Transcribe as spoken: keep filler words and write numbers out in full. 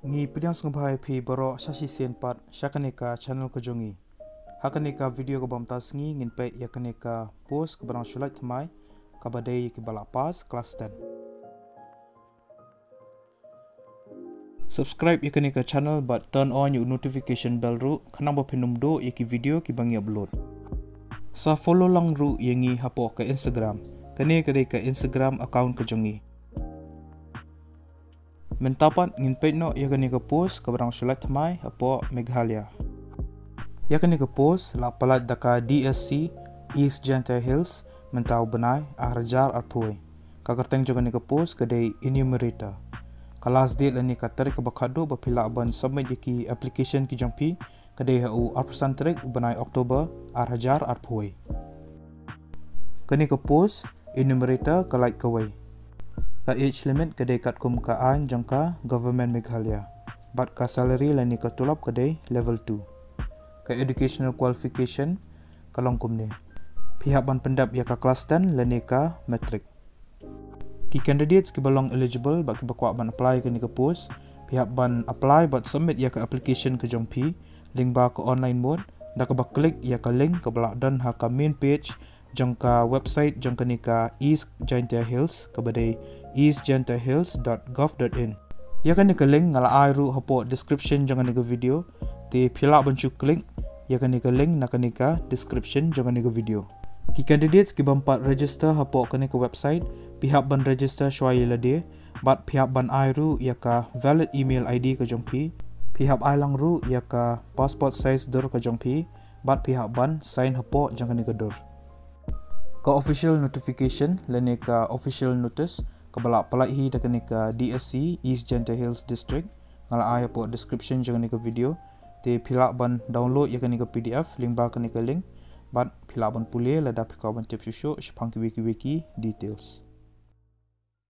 Ngi pdiang sngewbha ïa phi baroh sha shisien pat sha kane ka channel ka jong ngi. Ha kane ka video kaba mynta ka sngi ngin peit ïa kane ka post kaba dang shu lait thymmai, kaba dei ïa kiba la pass class ten. Subscribe ïa kane ka channel bad turn on ïa u notification bell ruh, khnang ba phin ym duh ïa ki video kiba ngi upload. Sa follow lang ruh ïa ngi hapoh ka Instagram. Kane ka dei ka Instagram account ka jong ngi. Mynta pat ngin peit noh ïa kane ka post kaba dang shu lait thymmai hapoh Meghalaya. Ïa kane ka post la pyllait da ka D S C East Jaintia Hills mynta u bnai ar hajar arphew wei. Ka kyrteng jong kane ka post ka dei enumerator. Ka last date lane ka tarik kaba khatduh ba phi lah ban submit ïa ki application ki jong phi ka dei ha u arphew san tarik u bnai October ar hajar arphew wei. Kane ka post enumerator ka lait kawei. Ka age limit ka dei katkum ka aiñ jong ka Government Meghalaya. Bad ka salary lane ka tulop ka dei level two. Ka educational qualification ka long kumne: phi hap ban pyndep ïa ka class ten lane ka matric. Ki candidates kiba long eligible bad kiba kwah ban apply kane ka post, phi hap ban apply bad submit ïa ka application ka jong phi lyngba ka online mode, da kaba click ïa ka link kaba la don ha ka main page jong ka website jong kane ka East Jaintia Hills, kaba dei east jaintia hills dot gov dot in. Ïa kane ka link nga la ai ruh hapoh description jong kane ka video, te phi lah ban shu click ïa kane ka link na kane ka description jong kane ka video. Ki candidates kibym pat register hapoh kane ka website, phi hap ban register shuwa ïa lade, bad phi hap ban ai ruh ïa ka valid email I D ka jong phi. Phi hap ai lang ruh ïa ka passport size dur ka jong phi, bad phi hap ban sign hapoh jong kane ka dur. Ka official notification lane ka official notice kaba la pyllait hi da kane ka D S C East Jaintia Hills District, nga la ai hapoh description jong kane ka video. Te phi lah ban download ïa kane ka P D F lyngba kane ka link, bad phi lah ban pule lada phi kwah ban tip shuh shuh shaphang kiwei kiwei ki details.